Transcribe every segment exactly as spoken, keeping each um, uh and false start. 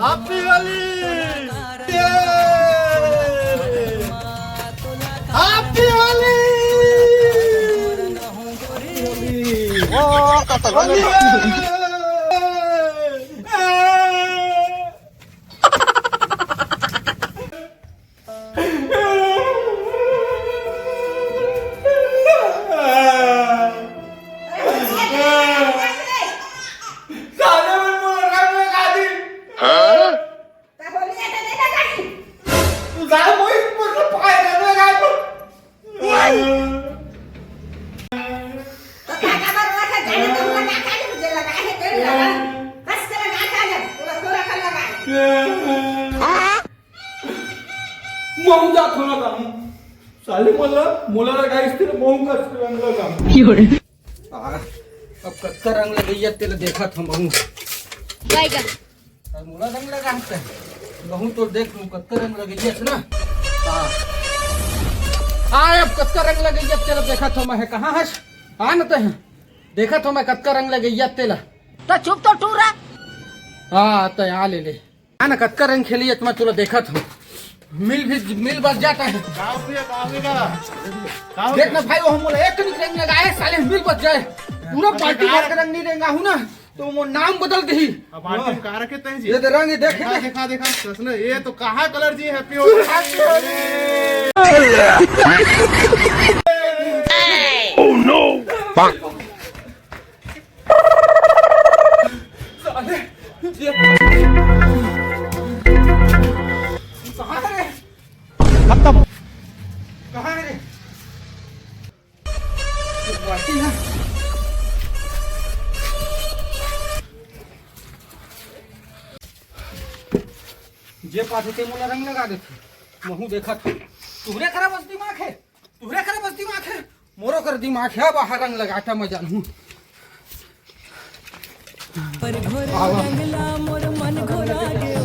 Happy Holi! ये! Happy Holi! Holi है! साले मन मोला रंग लगा दी। हाँ? तू साले मोहित मतलब पाए रंग लगा दो। तो काका बरवा का जाने तो हुआ ना खाली मुझे लगा है, पेड़ लगा। हंस के लगा खा जा, पूरा थोड़ा खा लगा। महूं जात हों ना गाहूं। साले मोला, मोला लगाइस तेला महूं कस के रंग लगाहूं। आ, अब कतका रंग लगइया तेला देखत हों महूं। बैगन। अब मोला रंग लगाहूं ते। महूं तो देख लूं कतका रंग लगइया से ना। आ। आ, अब कतका रंग लगइया तेला देखत हों मैं। कहां हस? आ न ते। देखत हों मैं कतका रंग लगइया तेला। तो चुप तो टूरा। हां, ते आ ले ले। आ ना, कतका रंग खेली, मैं तुला देखत हों। मिल भी, मिल बस जाता है। गाँव से, गाँव से का? गाँव देख ना से। भाई, वो मोला एक कनिक रंग लगाए, साले मिल बस जाए। पूरा बाल्टी भर के रंग नहीं रेंगाहूं ना, तो वो नाम बदल देही। अब बाल्टी में कहाँ रखे तैं जी? ये तो रंग, ये देख, दिखा, ये देख। दिखा, दिखा। ससुर, ये तो कहाँ कलर जी, Happy Holi। Oh no! साले, ये कहाँ है रे? खत्म। कहाँ है रे? ये बाटी है। जे पाथे ते मोला रंग लगा देथे। महूं देखत हों। तुहरे करा बस दिमाग है। तुहरे करा बस दिमाग है, मोरो कर दिमाग है, बाहर रंग लगाता मैं जानहूं। पर घोर रंगला मोर मन घोरा गयो,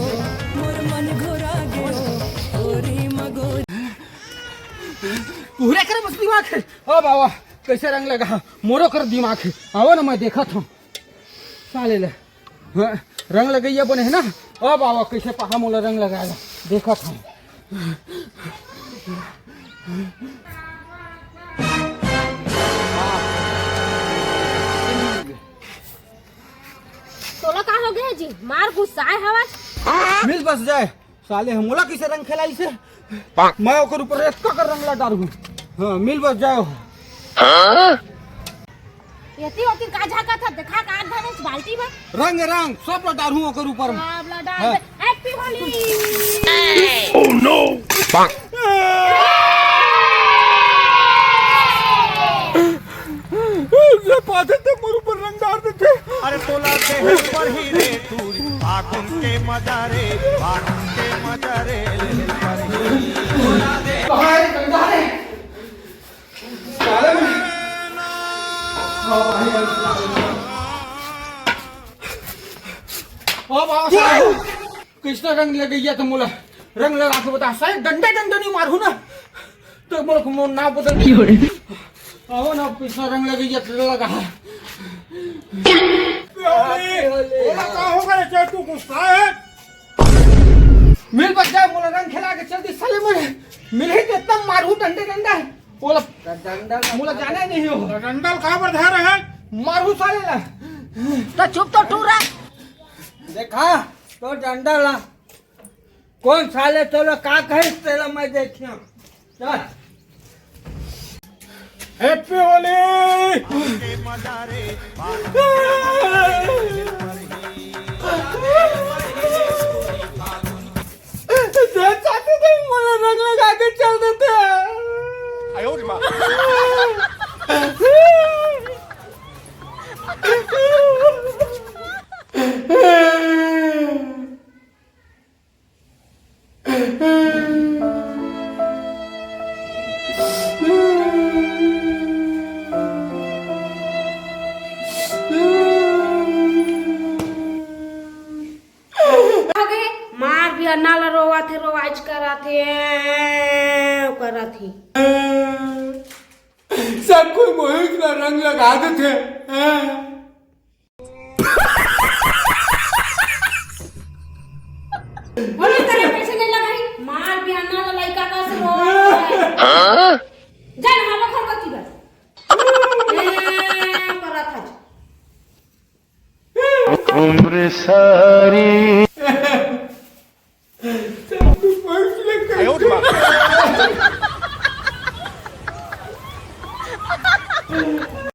मोर मन घोरा गयो, ओरी मगोरी। तुहरे करा बस दिमाग है। ओ बाबा, कैसे रंग लगा? मोरो कर दिमाग है। आवा ना, मैं देखत हों। साले ले। हां, रंग लगइया बने हे ना? अब आवा, कइसे पहा मोला रंग लगाय ला, देखत हंव। तोला का हो गे जी? मार गुस्साय हवस। मिल बस जाय। साले ह मोला कइसे रंग खेलाइस हे? मैं ओकर ऊपर एतका कर रंग ला डारहूं। हां, मिल बस जाय। एती ओती का झांकत हस? देखा का धनेस बाल्टी में। रंग, रंग, सब ला डारहूं ओकर ऊपर में। सब ला डार हां। दे। Happy Holi। Oh no! ये पाथे ते मोर ऊपर रंग डार देथे। अरे तोला देहे ल परही रे टूरी, फागुन के मजा रे, फागुन के मजा रे, लेहे ल परही। कहां है गंदा रे? साले में। हां, भाई, भाई। ओ बाबा साहब, कइसना रंग लगइया त मोला रंग लगा के बता, साले डंडा डंडा नहीं मारहूं ना। तो मोर को मोर नाव बदल। क्यों रे? आवा ना, कइसना रंग लगइया त लगा। ओला का हो गे रे, तू गुस्सा है? मिल बस जाय, मोला रंग खेला के चल दी साले मन। मिलही त एकदम मारहूं डंडे डंडा। ओला डंडा मोला जाने नहीं हो। डंडा ल काबर धरे हे? मारहूं साले ला। त चुप तो टूरा। देखा, तो डंडा ला। कोन साले तोला का कहिस तेला मैं देखिया। चल। Happy Holi। दे चाहते थे, मोला रंग लगा के चल देते। आयो रे माँ। आगे मार भी अन्ना ला रोवाथे, रोवाइच कराथे, कराथे। सब कोई मोहित ला रंग लगा देथे। हाँ। बोले करे पैसे नहीं लगाई, मार बिहान ना लइका का से रो। जा नहावा घर बची बस। ए, करत हज। उम्र सारी